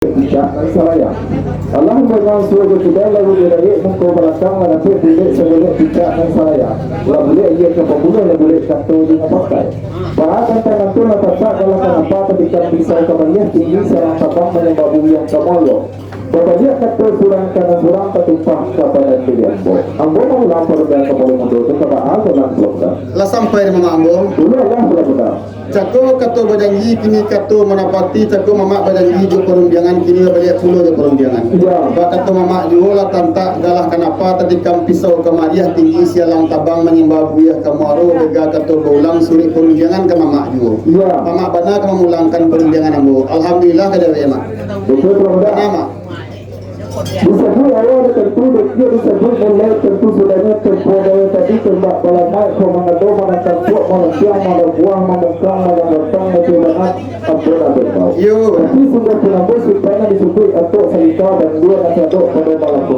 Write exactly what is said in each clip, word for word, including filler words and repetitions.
picak nan salayang. Alah bamansua jo kidal lalu dirayek muko balakang, lah dapek bulek sabolek picak nan salayang. Lah bulek aia ka pambuluah, lah bulek kato jo nan pakai. Baa tantang nan tu lah tatak, galah kanapa tatikam pisau ka mariah, tinggi sialang tabang manyambabuiah ka muaro. Babaliak kato surang ka nan surang, tatumpah ka badan diri ambo. Ambo maulang parundiangan kapalo mudo tu ka baa, ulang pulo mudo. Lah sampai di mamak ambo. Dulu lah pulo mudo. Cako kato bajanji, kini kato manapati, cako mamak bajanji jo parundiangan, kini babaliak pulo jo parundiangan. Iyo. Bak kato mamak juo lah tantak, galah kanapa tatikam pisau ka mariah, tinggi sialang tabang manyambabuiah ka muaro, bega kato baulang, surek parundiangan ka mamak juo. Iyo. Mamak bana ka mamulangkan parundiangan ambo. Alhamdulillah ka dek awak, Mak. Betul, Bro. Bana, Mak. Disabuik awal tantu, dek iyo disabuik mulai, tantu sudahnyo tempuah daya tadi, tembak balamaik, ko mangado, manangkak puak, malampiang, madabuah, mamungkang, malambatang, macubanan, ampun abih bau. Yo. Tapi sungguah pun ambo sipaik nan disabuik atok salika bandua nan sadok pado malam ko.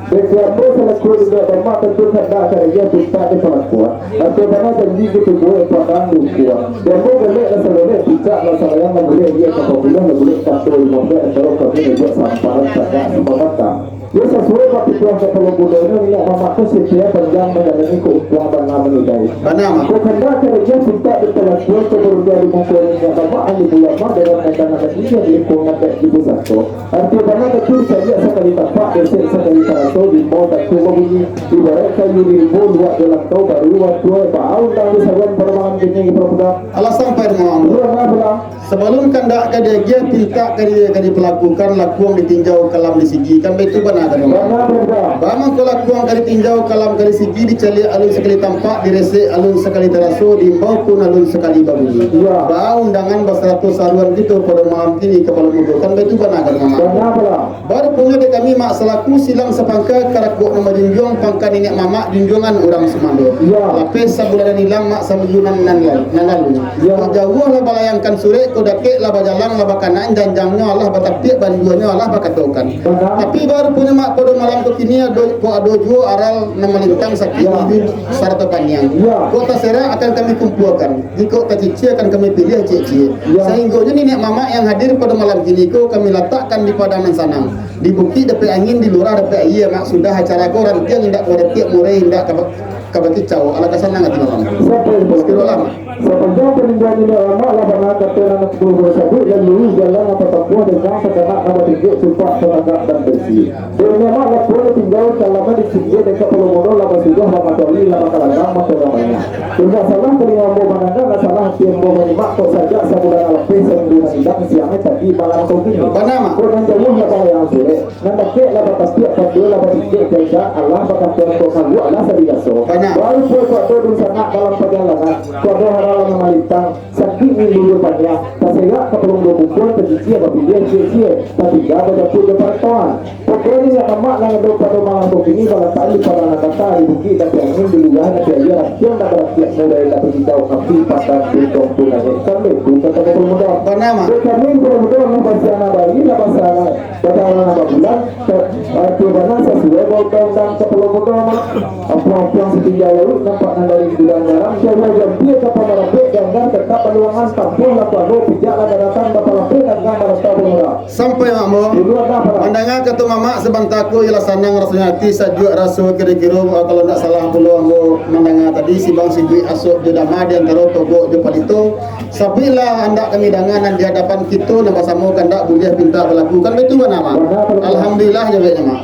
Dek ambo salaku indak bamak, tantu kandak ka iyo pintak dipalakuan. Atau bana janji kito buek padang di ukua. Dek ambo galek lah sagalek picak lah salayang, lah bulek aia ka pambuluah, lah bulek kato limo puluah, antaro kami nan buek samparan tagak sapamatang. Yo sasuai bak pituah kapalo mudonyo, niniak mamak ko setia panjang manjalani, ko untuang bana manidai. Bana, Mak. Ko kandak ka iyo pintak dipalakuan, ko barudia di muko niniak mamak, ahli ulama dalam pandangan inyo di lingkungan dek di pusako. Arti bana tantu caliak sakali tampak, besek sakali taraso, dimbau tantu babunyi, ibaraik kayu dirimbo luak jo langkau, baru watua baa undang disaruan pado malam kini, Bro Mudo. Alah sampai di mamak ambo. Iyo, nah, pulang. Sabalun kandak ka diagiah, pintak ka di-, ka dipalakukan, lakuang ditinjau, kalam disigikan, baitu bana kan, Mamak? Bana, Bro Mudo. Baa mangko lakuang ka ditinjau, kalam ka disigi, dicaliak alun sakali tampak, diresek alun sakali taraso, diimbau pun alun sakali babunyi. Iyo. Baa undangan basarato saruan kito pado malam kini, kapalo mudo, kan baitu bana kan, Mamak? Bana pulang. Baruponyo dek kami, Mak, salaku silang sapangka, karakok nan bajunjuang, pangka niniak mamak junjuangan urang sumando. Iyo. Lapeh sabulanan ilang, Mak, saminggu nan, nan lalu, nan lalu. Iyo. Ko jauah lah balayangkan surek, ko dakek lah bajalang, lah bakanan janjangnyo, alah batapiak banduanyo, alah bakatokan. Bana. Tapi baruponyo, Mak, pado malam ko kini ado, ko ado juo aral nan malintang sakik, iyo, idu sarato paniang. Iyo. Ko taserak akan kami kumpuakan. Jikok tacicia, akan kami piliah ciek-ciek. Iyo. Sainggonyo niniak mamak yang hadir pado malam kini ko kami latakkan di padang nan sanang, di bukik dapek angin, di lurah dapek aia, Mak. Sudah acara ko rantiang indak ka badatiak, murai indak ka ba-, ka bakicau, alah ka sanang ati mamak. Sakiro lah, Mak. Sapanjang paninggalan niniak mamak lah bana kato nan sapuluah buah sabuik, lalu jalan nan tatampuah, dengan takanak nan batingkek, supak, tatagak, dan barisi. Dek niniak mamak lah pulo tingga, salaman di singgia dek kapalo mudo lah basudah, lah matoali, lah bakalandang, mato lah banyak. Indak salah talingo ambo mandanga, indak salah ati ambo manyimak, kok sajak sabulan lapeh, saminggu nan ilang, siangnyo tadi, malam ko kini. Bana, Mak. Kok nan jauah lah balayang surek, nan dakek lah batapiak bandua, lah batikek janjang, alah bakatuan kok maluak lah sabiaso. Bana. Baru pulo kok ado dunsanak dalam pajalanan, kok ado hara lah mamalintang, sakik ngilu jo paniang, taserak kapalo mudo bungkuang, tacicia bapiliah ciek-ciek, tatingga bajapuik jo parantauan. Pokonyo niniak mamak nan ado pado malam ko kini balatakan di padang nan data, di bukik dapek angin, di lurah dapek aia, rantiang nan baratiak, murai nan bakicau, api pakan, bintang pun langik, kan baitu kato kapalo mudo. Bana, Mak. Dek kami kapalo mudo, lah basiang nan bari, lah basiang nan, batara nan babulan, ka-, arti bana sasuai baundang-undang kapalo mudo, Mak. Ampuang-ampuang satingga lauik, nampak nan dari bulan jarang, jauah jo ampia ka pamarapek, ganggang tatap baluangan, tampuah lah kuado, pijak lah daratan, bapalapeh ganggang marantau bamurah. Sampai, Mak, ambo. Dulu ada apa? Mandanga kato mamak sabanta ko, iyolah sanang rasonyo ati, sajuak raso kiro-kiro, kalau ndak salah pulo ambo mandanga tadi, sibang sibuik asok jo dama di antaro togok jo palito. Sabuiklah andak kami danga nan di adapan kito nan basamo, kandak buliah pintak balaku, kan baitu bana, Mak? Bana, Mak. Alhamdulillah, jaweknyo, Mak.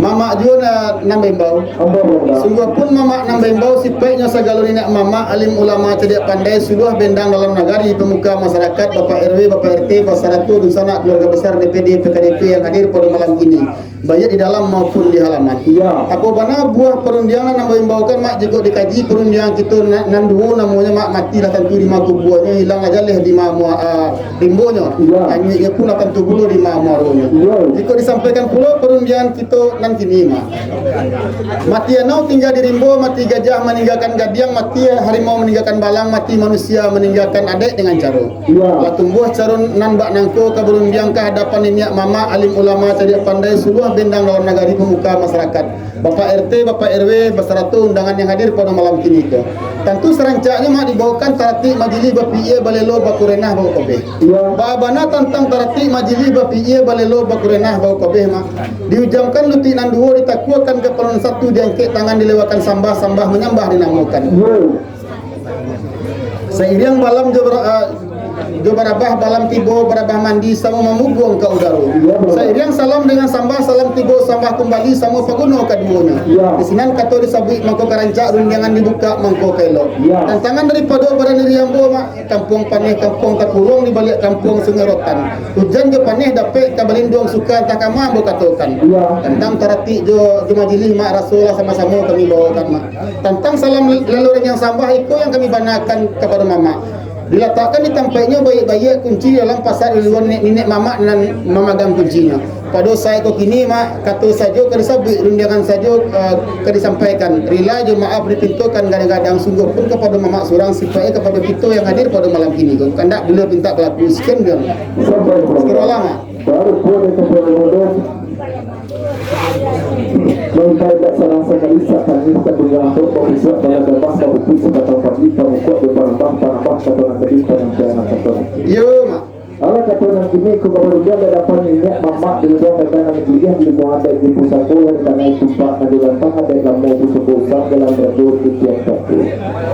Mamak juo na-, nan baimbau. Ambo, Mak. Sungguah pun mamak nan baimbau, sipaiknyo sagalo niniak mamak, alim ulama, cadiak pandai, suluah bendang dalam nagari, pamuka masarakat, Bapak R W, Bapak R T, basarato dunsanak keluarga besar D P D, P K D P yang hadir pada malam ini. Baik di dalam maupun di halaman. Iya. Apo bana buah parundiangan nan baimbaukan, Mak? Jikok dikaji parundiangan kito na-, nan duo namonyo, Mak, mati lah tantu di ma kubuanyo, ilang lah jaleh di ma mua-, ah, rimbonyo. Iya. Anyuiknyo pun lah tantu pulo di ma muaronyo. Iya. Jikok disampaikan pulo parundiangan kito nan kini, Mak. Mati anau tingga di rimbo, mati gajah maninggakan gadiang, mati harimau maninggakan balang, mati manusia maninggakan adaik dengan caro. Iya. Lah tumbuah caro nan bak nangko ka barundiang ka hadapan niniak mamak, alim ulama, cadiak pandai, suluah bendang dalam nagari, pamuka masarakat, Bapak R T, Bapak R W, basarato undangan yang hadir pado malam kini ko. Tantu sarancaknyo, Mak, dibaokan taratik majilih bapikia balelo bakurenah bau kobeh. Iyo. Baa bana tantang taratik majilih bapikia balelo bakurenah bau kobeh, Mak. Diujamkan lutik nan duo, ditakuakan kapalo nan satu, diangkek tangan, dilewakan sambah, sambah manyambah dinamokan. Iyo. Sairiang balam jo bara-, ah, jo barabah, balam tibo, barabah mandi, samo mamuguang ka udaro. Iyo, batua. Sairiang salam dengan sambah, salam tibo, sambah kumbali, samo paguno kaduonyo. Iyo. Di sinan kato disabuik mangko ka rancak, rundiangan dibukak mangko ka elok. Iyo. Tantangan daripado badan diri ambo, Mak, kampuang paneh, kampuang takuruang di baliak kampuang Sungai Rotan. Ujan jo paneh dapek ka balinduang suka, antah kama ambo katokan. Iyo. Tantang taratik jo, jo majilih, Mak, raso lah samo-samo kami baokan, Mak. Tantang salam lalu ranjang sambah, iko yang kami banakan kapado mamak. Dilatakkan di tampaiknyo baiak-baiak kunci dalam pasak di luruan niniak mamak nan mamagang kuncinyo. Pado saat ko kini, Mak, kato sajo ka disabuik, rundiangan sajo, eh, ka disampaikan. Rila jo maaf dipintokan gadang-gadang, sungguah pun kapado mamak surang, sipaiknyo kapado kito yang hadir pado malam kini ko. Kandak buliah pintak balaku. Sekian, Bang. Sampai, Bang. Sekian lah, Mak. Baru pun itu pun. Mangkai dak sarang sakali, sakali ka tunggang tu, bapusuak dalam gamah, baputuih sabatang padi, pamukuk di panambah, panambah ka tanah tadi, panampian ka tanah. Iyo, Mak. Alah kato nan kini, ko kabarundiang di adapan niniak mamak, di lubang dagang nan giliah, di lubang adaik di pusako, yang di tanah tumpak nan di lantang, adaik lamo pusako usang, dalam rajo titian batu.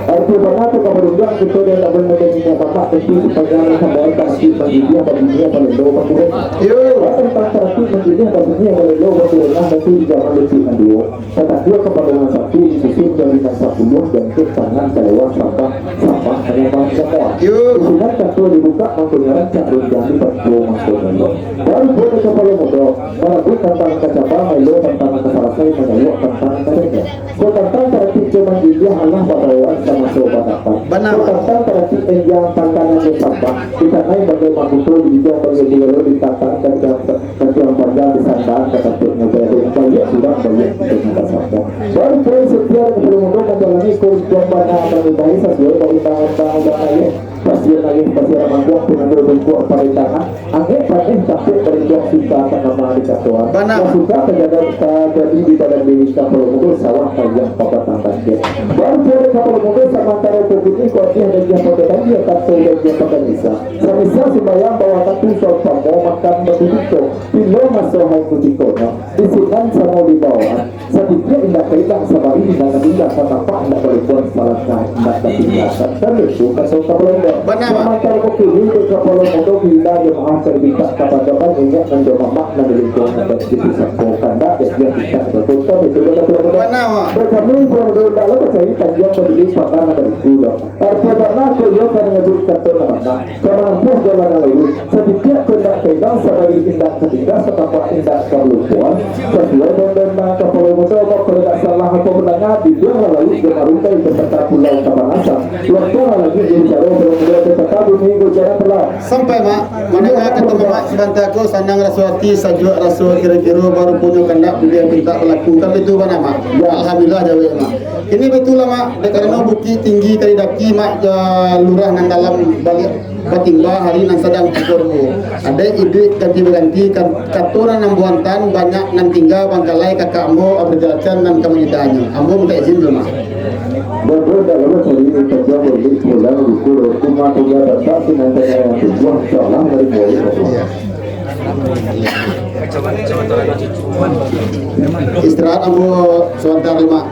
Arti bana tu kabarundiang kito di adapan niniak mamak, tentu sapanjang nan sambah, taratik manjiliah, babunyi, balelo, bakurek. Iyo. Tantang taratik manjiliah, babunyi, balelo, bakurek, nah, tentu di jaman lutik nan duo. Tatakuak kapado nan satu, disusun jadi nan sapuluah, diangkek tangan kalewat sambah, sambah manyambah samoa. Yo. Di sinan kato dibukak, mangkonyo rancak, rundiang dibantuak mangkonyo. Baru buliah kapalo mudo, marabuik tantang ka cabang, maelo tantang ka salasai, manyaluk tantang ka danga. Kok tantang taratik jo manjiliah, alah babawaan samaso badapan. Bana. Kok tantang taratik enjang, takanan jo sambah, ditanai bagai makuto, diinjang bagai bulalo, ditantang ka Katiang panjang disandaan ka tampek mubadek, baliak surang, baliak kito nan basamo. Baru pulang setia kapalo mudo mambalani ko, untuang bana akan dibayia sasuai baundang-undang, undang ayah. Pasian ayah, pasian mangkuang, pinando bungkuak parintangan, angek paneh tampek barinduang, suka tanama dikatoan. Bana. Lah suka tajadi, tajadi di badan diri kapalo mudo, sawah payah pabatang tangkek. Baru pulang kapalo mudo, samantaro ko kini ko adiah, dan dia pakai, dan dia kato, dan dia pakai misa. Samisa sumbayang bawakatu, saumpamo makan bakutiko, pilo maso hai kutikonyo, di sinan samo di bawah, satitiak indak ka ilang, sabari indak ka tingga, satapak indak balumpuang, salangkah indak ka tingga. Kan itu kato kapalo mudo. Bana, Mak. Samantaro ko kini dek kapalo mudo, bila jo maaf ka dimintak kapado niniak nan jo mamak nan di lingkuang nan di pusako, kandak dek dia mintak batul. Kan itu kato kapalo mudo. Bana, Mak. Dek kami kapalo mudo, indak lah bacari panjang, babili pandang nan bariku doh. Arti bana ko iyo ka manyabuik kato nan bana, ka manampuah jalan nan luruih. Satitiak ko indak ka ilang, sabari indak ka tingga, satapak indak ka balumpuang. Sasuai dengan dendang kapalo mudo, mako indak salah ko mandanga, bibiang lah lauik jo marungkai, basata pulau kabanasan. Lontong lah langik jo bicaro, kapalo mudo, basata bumi jo jalan telah. Sampai, Mak, mandanga kato Mamak sabanta ko, sanang raso ati, sajuak raso kiro-kiro, baru punyo kandak, buliah pintak balaku. Kan itu bana, Mak? Ya. Alhamdulillah, jawek, Mak. Kini baitulah, Mak, dek karano bukik tinggi ka didaki, Mak, ja, lurah nan dalam baliak batimba, hari nan sadang tibo. Adaik iduik ganti baganti, kan, kato nan ambo antan, banyak nan tingga bangkalai kakak ambo, Abdul Jalcan nan ka manyitanyo. Ambo mintak izin dulu, Mak. Batua, dak lamo cari, tajam balik pulang, duku roti, rumah tingga datang, sinan tanya yang tujuah, insyaallah dari mulai. Istirahat ambo sabanta, Mak.